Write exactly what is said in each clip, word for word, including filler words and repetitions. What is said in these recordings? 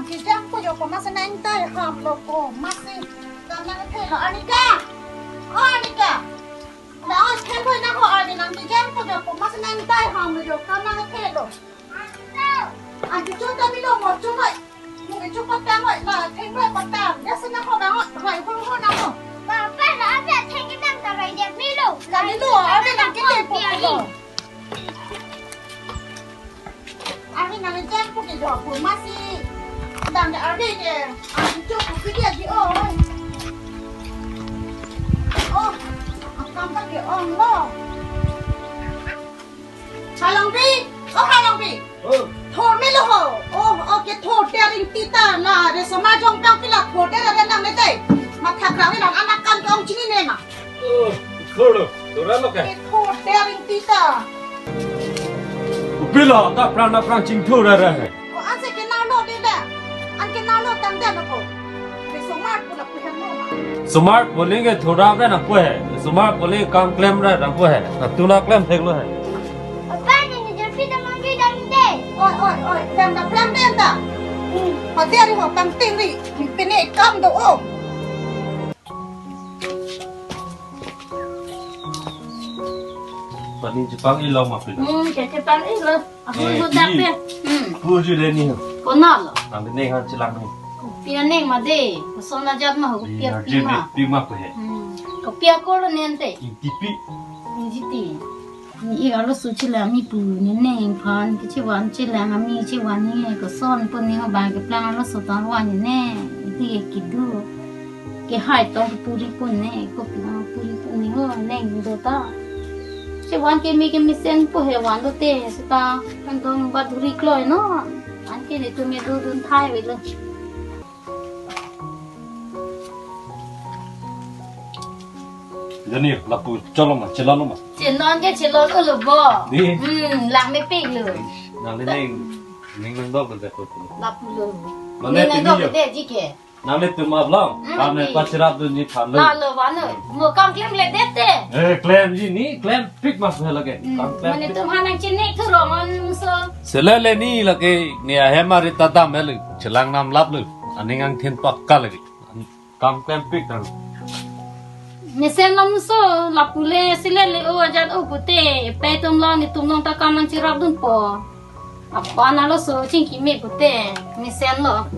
Kejang po jo po masi nang tai ham lo po masi. Kam nang the lo Anika. Oh Anika. Na oi the lo na ho Ani nang kejang po jo po masi nang tai ham lo jo kam nang the lo. Anke cho ta milo mo cho noi. Mo ke cho patang noi la theng noi patang. Ya sena ho na ho. Hai ho ho na ho. Papa la ave theng ke nang ta rai dia milo. La milo ave nang ke po lo. Ahi nang jam po ke jo po masi. Dang de ave ke. Anke cho po ke dia di oi. Oh, akam ta ke ong lo. Halongpi, oh Halongpi. Oh. Thor melo ho. Oh, oh ke thor te aring tita la re soma jong kang pila thor te re nang ne te. Mathak rang nang anak kan kong chini ne ma. Oh, thor lo, thor lo ke. Ke thor te aring tita. Upilo ta prang na prang ching thor ra ra hai. Ko ase ke nang lo de le. An ke nang lo tang de lo ko. Ke somar pu la pu hem lo ma. Somar pu le ke thora ke nang pu he. Somar pu le kam klem ra nang pu he. Na tu na klem thek lo he. Papa ni ni jerpi ta mang ri dam de. Oi, oi, oi. Dam da plang de ta. Hmm. Pati ari ho pang ting ri. Pine kam do o. Pani chepang-i lo ma pilo. Hmm, ke chepang-i lo. Aku eh, sudah ini pe. Hmm. Pu ju le ni. Konal lo. Nang ne han chelang ni. Kopi aneng ma de. Kosona jat ma ho kopi. Iya, pi ma. Pi ma ko he. Hmm. Kopi ako lo nente. Inti pi. Inti pi. Ni arloso chelang mi pu ni ne phan ke chevan chelang ami chevan ni koson pu ni abang keplang arloso ta van ni ne. Iti ke kedo. Ke hai tong puri pu ne, kopi ma puri pu ne ho neng do ta. Chevan ke mi ke mesen pu he van do te seta kan dong ba duri kloi no. Anke netum me do dun thai ve lo. Jani lapu cholo ma, chelalo ma. Chenon ke chelalo lo bo. Di. Hmm, lang mepik lo. Nang le neng, neng nang dok de ko. Lapu lo. Mane neng nang dok de ji ke. Nang le tum ablang, hmm, kami di. Pachirap dun ji than lo. La lo ba no. Mo kam klem le det te. Eh, klem ji ni, klem pik mas he lake. Hmm, kam klem mane pik. Tum hanang chini thu rongon so. Selele ni lake, ni ahem ari tadam he le. Chelang nam lap lo. Aning angthin pakka lake. Kam klem pik tang. Mesen long so, lapu le selele o ajat o pute, pe tum long ni tum long ta kam nang chirap dun po. Apa na lo so chingki me pute, mesen lo.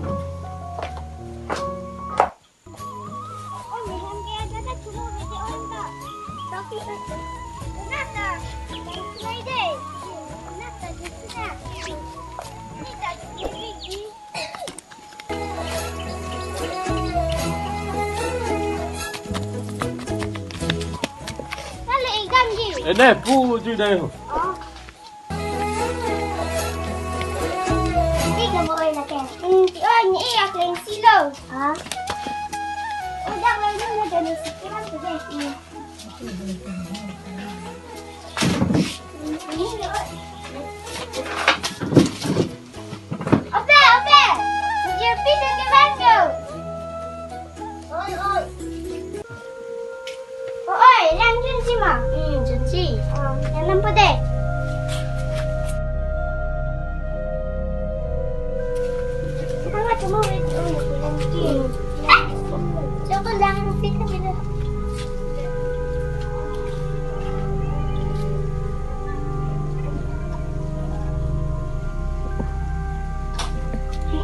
Ene pu ju dai ho. Ti ka mo oi la ke. Hmm, ti oi ni e ak leng si lo. Ha? Udah lo ni na jani si kiran tu deh. Hmm. Ope, ope. Jerpi tu ke bang jo. Oi, oi. Oi, lang junsi ma. Hmm, junsi. Oh, yang nampak deh. Sama cuma wait, oh, junsi. Hmm. Coba lang kita gitu.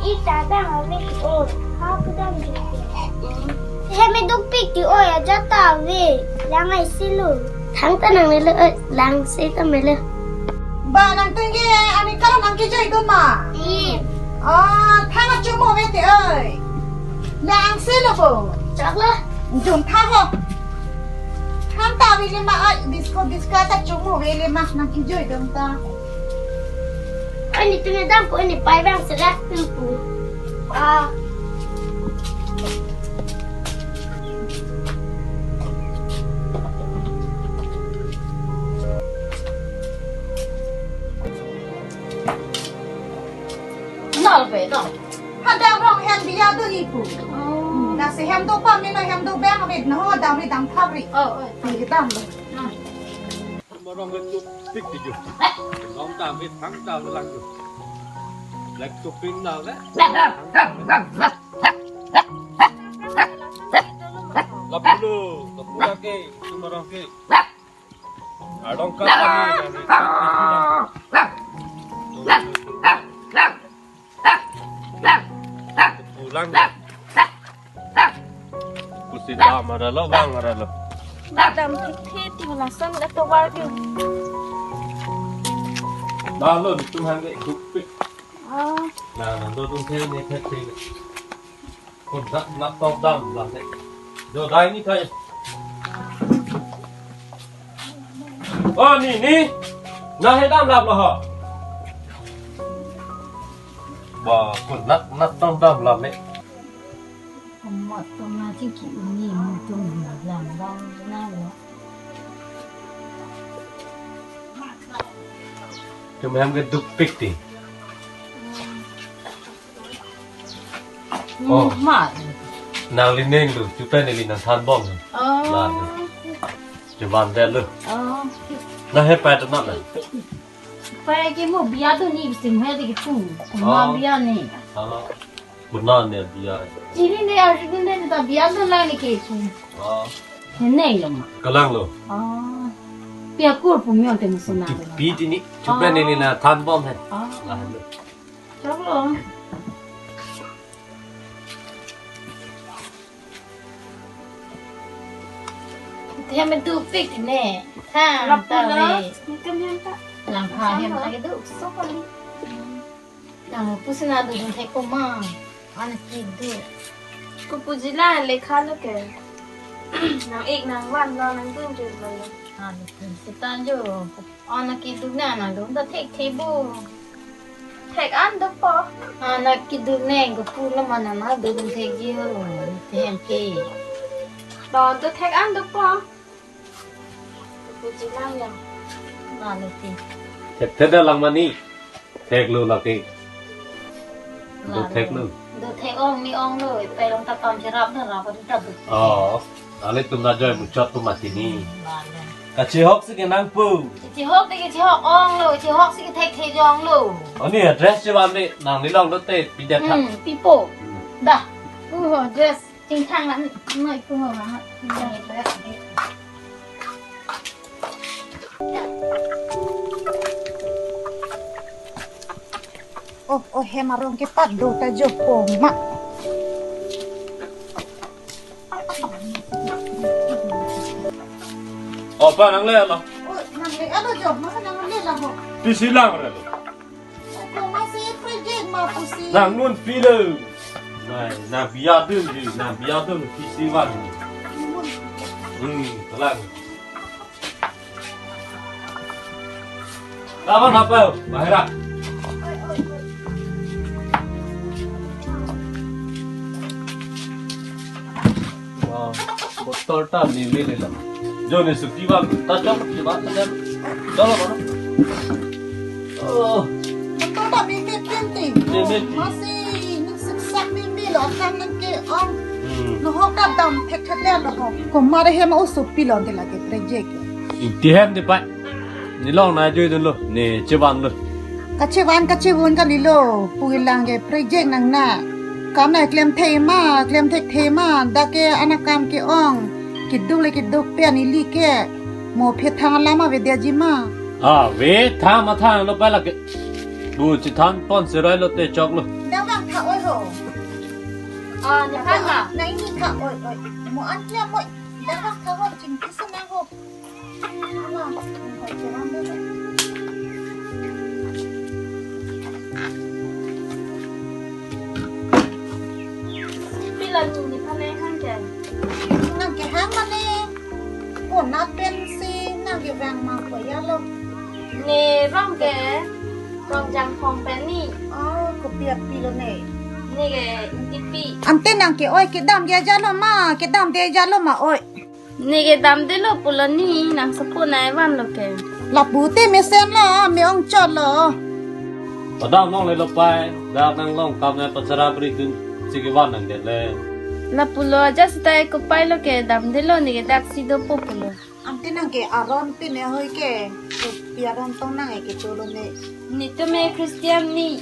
Ita bang ave o, ha pudam di. He me dukpik ti o ya jata ave, lang ai silo. Thang ta nang melo, eh, lang se ta melo. Ba nang tengge ani karo nang kejoi dun ma. Hmm. Ah, thang achumo ave te oi. Lang silo bo. Chak lo. Jum tha ho. Tham ta ave le ma ai disco disco ta chumo ave le ma nang kejoi dun ta. Ani tu ne dam ko ani pai bang serak tu pu. Ah. Nol pe to. Hadang rong hem biya do ipu. Oh. Lasi hem do pame na hem do bang ave na ho dam ri dam thap ri. Oh, oh. Ni dam lo. Ah. Morong itu pik di ju. Long ta mit thang ta lang ju. Black topping na le. Lapulo, lapulo ke, sumarang ke. Adong ka pani, pulang. Pusi dam arlo, bang arlo. Dam thik thik ti lason da tovar ke. Dah lo, tum hande kupi. Ah. Nah, nah, do tum thik ni thik thik. Kun dak nak tok dam lam ne. Do dai ni kai. Oh, ni, ni. Na he dam lam lo ho. Ba, kun nak, nak tok dam lam ne. Amat tum na chiki uni mutum lam bang na lo. Tum hem ke dukpik ti. Oh. Mar. Nangli neng lo, chupen neli nangthan bom. Oh. Mar. Chuban del lo. Oh. Na he pai tu na na. Pai ke mo bia tu ni bising he de ke tu. Ma Oh. bia ni. Alo. Benar ni bia. Chini ni arju ni ta bia tu na ni ke tu. Oh. Neng lo ma. Kalang lo. Oh. Pia kur pu myon te musona. Pi ti ni. Chupen Oh. neli nangthan bom he. Oh. Lah lo. Chok lo. Ti hem dukpik ti ne. Ha, Lapulo, ta ve. Ni kam hem ta. Lam pha hem ta ke duk so kali. Nang pusi na duk thek ko ma. An ki duk. Ko puji la lekha lo ke. Nang ik nang van lo nang dun ju lo. An ki si tan ju. Ana keduk nang nang dun ta thekthe bo. Thek an dopo. Ana keduk nang ko pu lo ma nang nang dun thekji ho. Te hem ke. Don to thek an dopo. Puji lang ya. Nang lo ti. Thekthe da lang mani. Thek lo lake. Do thek lo. Do thek ong ni ong lo, pe long ta ton cherap na rap ta do. Oh, ale tum na joy muchot tum mati ni. Kachihok si ke nangpu. Kachihok de kachihok ong lo, kachihok si ke thekthe jong lo. Ani address chevan de, nangli long do te, pi det tha. Hmm, pipo. Hmm. Da. Uh, address. Chingthang la, noi pu ho ma. Oh, oh, hem arong ke pat do ta jo po ma. Oh, pa nang le lo. Oh, nang le alo jo, ma nang le la ho. Pisi lang re lo. Ako masi project ma pusi. Nang nun pilo. Nai, na bia dun di, na bia dun pisi wan. Hmm, telang. Lawan apa? Bahira. Wow, botol ta mimi le la. Jo ne suki ba ta chok ki ba ta jam. Chalo ba. Oh. Botol ta mimi penti. Mimi. Masi ni siksak mimi lo kan nang ke ong. Hmm. Lo ho ka dam thek thek lo ho. Ko mare hem o supi lo de lage project. Ti hem de pa. Ni long na jui dun lo, ni chevan lo. Kachevan kachevun kalilo, pu ilang ke project nang na. Kam na klem thei ma, klem thek thei ma, dak ke ana kam ke ong, keduk le keduk pen ili ke, mo phe thang lama ve dia ji ma. Ah, ve thang ma thang lo pa lake. Bu chithan pon seroi lo te chok lo. Dak vang tha oi ho. Ah, ni phan ma. Na ini tha oi oi. Mo an klem oi. Dak vang tha ho, chingki sana ho. Pila ni ni phan le hang ke? Nang ke hang ma le. Ko na pen si nang ke vang ma ko ya lo. Ni rong ke, rong jang phong pen ni. Oh, ko pia pilo ne. Ni ke inti pi. Ante nang ke oi kedam dia jalo ma, kedam dia jalo ma oi. Ni ke damde lo pulo ni nang sapu nai van lo ke. Lapu te mesen lo, me ong chot lo. Padam long le lo pai, dak nang long kam nai pachara bri dun, si ke van nang det le. Lapulo aja sitai ko pai lo ke damde lo ni ke dak si dopo pulo. Ante nang ke aron pine hoi ke, pi aron tong nang ke cholo ne. Ni tumi Christian ni.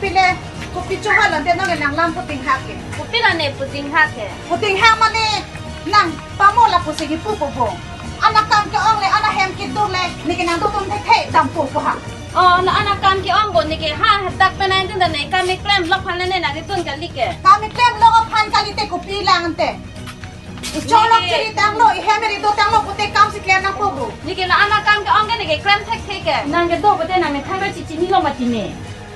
pile, kopi chohal ante nang le nanglam puting hak ke. Kopi la ne puting hak ke. Puting hak mane nang pamo lapusi kipu po bo. An akam ke-ong le, an ahem kedo le, neke nang dotun thekthe dampo ko ha. Oh, la an akam ke-ong bo neke ha, dak penang tin da ne kam keklem lok aphan le ne nang ritun kali ke. Kam keklem lok aphan kalite kopi lang ante. Icholok neke chiri tanglo, ihem eri do tanglo, pute kam si klem nangpo bo. Neke la an akam ke-ong ke neke klem thekthe ke. Nang kedo pute nang methang ra chichinilo mati ne.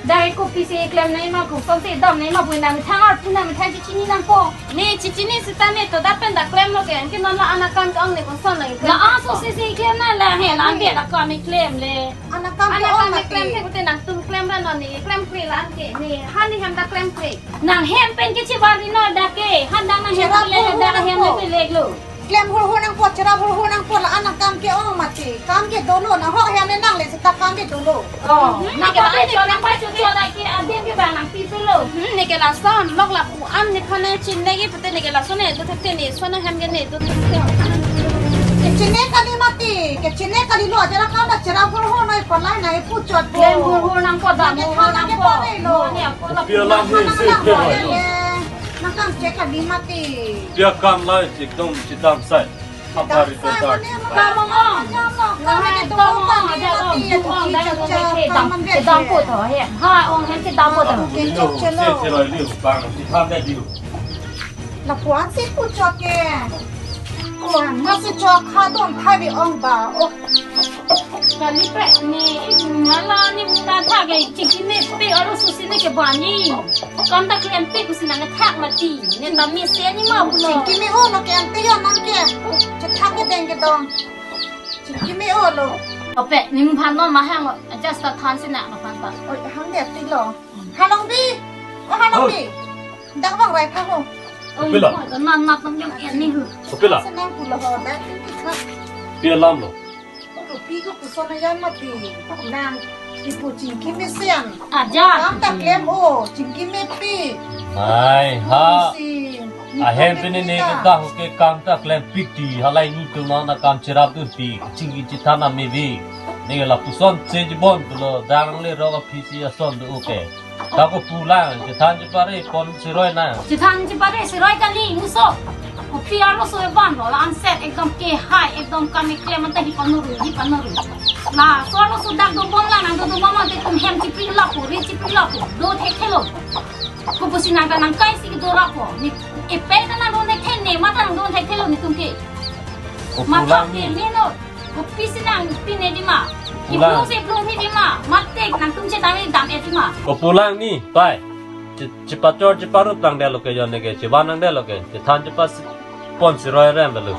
Dai kopi si klem nangji ma, koson si dam nangji ma pu nang methang arpu nang methang chichini nangpo. Ne chichini seta ne to dak pen dak klemlo ke, anke non la an akam ke-ong ne koson nang klem. La aso si si klem nang la he la ante la kam keklem le. An akam ke-ong mati. An akam keklem ke pute nangtum klem ra non ne klemkle la anke. Ne hani hem dak klemkle. Nang hem pen ke chivari no dak ke. Han dang nang hem cherap le hem dak hem cherap le lo. Klem hurhur nangpo, cherap hurhur nangpo, la an akam ke-ong mati. Kam ke dolo, nang hok hem le nang le seta kam ke dolo. Oh, hmm, nang ke pa la pe ante cho, nang pa cho cho dak ke adim ke bang nangpi pe lo. Hmm, neke lason, lok lapu an nephan ne chinine ke pute neke lason ne do thekthe ne, son ahem ke ne do thekthe. Kechine kali mati, kechine kalilo, ajara kam la cherap hurhur noi, palai nai pu chotpo. Klem hurhur nangpo, dam hurhur nangpo. Nang ke pa nai lo. Mo ne ako la pu nang. Pi alam he isi ke hoi lo. Nang kam che kali mati. Pi akam la ekdom chedam sai. Apar ri pen tar. Kam ong ong. Kam ong ong. Ada ong, tu ong, dai ong, ke dam, ke dampo to he. Ha ong hem ke dampo to. Abu liu, se se roi liu, bang, si tham dai liu. Lapu-an si pu chot ke. Ko-an ma si chot ha don thai bi ong ba. Oh. Kali pe ne, eh, hala ne muna thak ke, chingki mepi arloso si ne ke bani. Kam ta klem pi pusi nangthak mati. Ne ta mesen ni ma pulo. Chingki me-olo ke ante yo nang ke. Chethak kedeng kedong. Chingki me-olo. Ope, ne mung phan non ma hang, just ta than si na ma phan ta. Oi, hang de ti lo. Halongbi. O Halongbi. Dak bang rai tha ho. Oi, Pila. Oi, nan nat nang jong en ni hu. Pila. Senang pulo ho, dak ini kha. Pi alam lo. Pi ko puson ayam mati. Nang ipu chingki mesen. Aja. Kam ta klem o, chingki mepi. Ai, ha. Si, ni Ahem ko pini ni mepi ta. Kehang ke kam ta klem pik ti, halai ni tu na kam cherap dun ti, chingki chethan na mevi. Ni lapuson chejibon pulo, dang le rok aphi si ason do ke. Ta kopulang, chethan chepare pon siroi na. Chethan chepare siroi kali muso. Kopi arloso evan lo, la anset ekdom kehai, ekdom kam keklem anta hi panuru, hi panuru. Laso arloso dak dobom la nang dodobom ante tum hem chipri lapu, ri chipri lapu, do thekthe lo. Ko pusi nang ta nang kai si do lapu. Ne epe ta nang do thekthe, ne ma ta nang do thekthe lo netum ke. Kopulang ni. Matha ke ne no. Kopi si nang pine di ma? Pulang. Iblung si iblung hi di ma? Mate nangtum chethan dam-et di ma? Kopulang ni, pai. Che, chepachor cheparup nangdetlo ke jon ne ke, chevan nangdetlo ke. Chethan chepas pon siroi rem lo.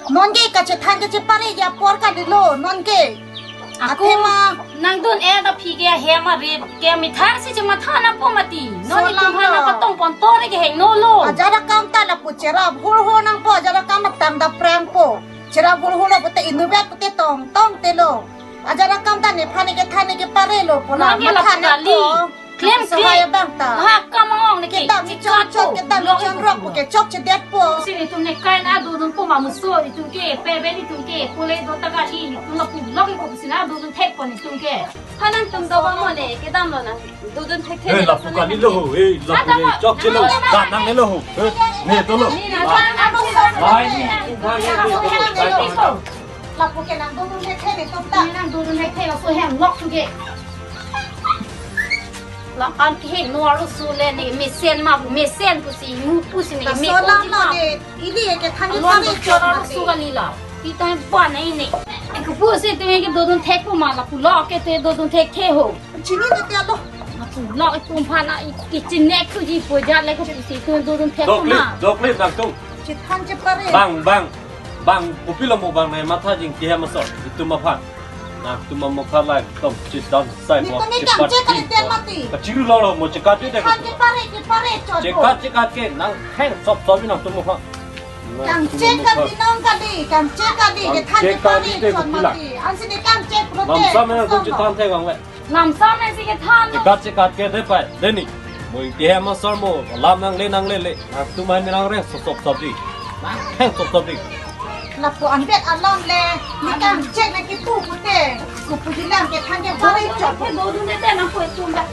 Non ke kachethan kachepare apor kalilo, non ke. Ako, athema. Nang dun-et aphi ke ahem arit ke mithar si chematha nangpo mati. Non so itum lam han lo. Nangpatong pon to ne ke hengno lo. Ajat akam ta lapu cherap hulhul nangpo, ajat akam ta tang daprangpo. Cherap hulhul lo pute inutvet pute tong tong te lo. Ajat akam ta nephan ne kethan ne kepare lo pu la. Non ke matha lapu kali. Nangpo. Klem sahai klem. Abang ta. Ha kam ong ne ke. Kedam chikatu. Chon chot, kedam lok chon iku rok pu. Ke chok chedetpo. Si netum ne kai na dodunpo ma muso, netum ke pebe netum ke pule do ta kali, netum lapu lok iku si nang dodun thekpo netum ke. Ha nangtum do ba mo ne, kedam lo nang. Dodun thekthe. Hei, ne lapu kali lo ho, hei, lapu ne chok chelo, da nang ne lo ho, hei, ne to lo. Ni na, ah, na, na, na, ai, ni, na, ni, na, ni, na, ni, ni, ni, ni, ni, lapu ke nang dodun thekthe ne to ta. Ni nang dodun thekthe laso hem lok tu ke. La an ke hengno arloso le ne mesen ma, mesen pusi, mu pusi ne, laso me lam pusi ma. Ne. Ili ke than alon kare chot chot mati. Suka lila. Kita ba nai ne. Ke pusi tu ke dodun thekpo ma lapu lo ke te dodun thekthe ho. Chini ne te alo. Lapu lo itum aphan na i, i chine ku ji po ja le ko pusi tu dodun thekpo ma. Dokle, dokle nangtum. Chethan chepare. Bang, bang. Bang, kopi lo mo bang nai matha jing ti hem asor. Itum aphan. Nangtum amo khalai tom chedam sai mo. Ni kami chepat kam chek kali ti ten mati. Kachiru lo lo mo chekat de. Than chepare, chepare chot. Chekat, chekat ke nang heng sop sop nangtum mo kha. Kam chek kali nang kali, kam chek kali, kam kethan chek kali chepare chot pulang. Mati. Ansi ne kam chek pulote. Lamsam nangtum chethan thek bang le. Lamsam nangsi kethan lo. Chekat chekat ke de pai, de ni. Mo ingti hem asor mo, lam nangle nanglele. Nangtum hai ne nangreng sop sop sop di. Nangreng sop sop di. Lapu anbet alam le, ne kam chek nangkipu pute. Kopu di lam kethan chepare chot. Ke dodun te te nangpo itum ba.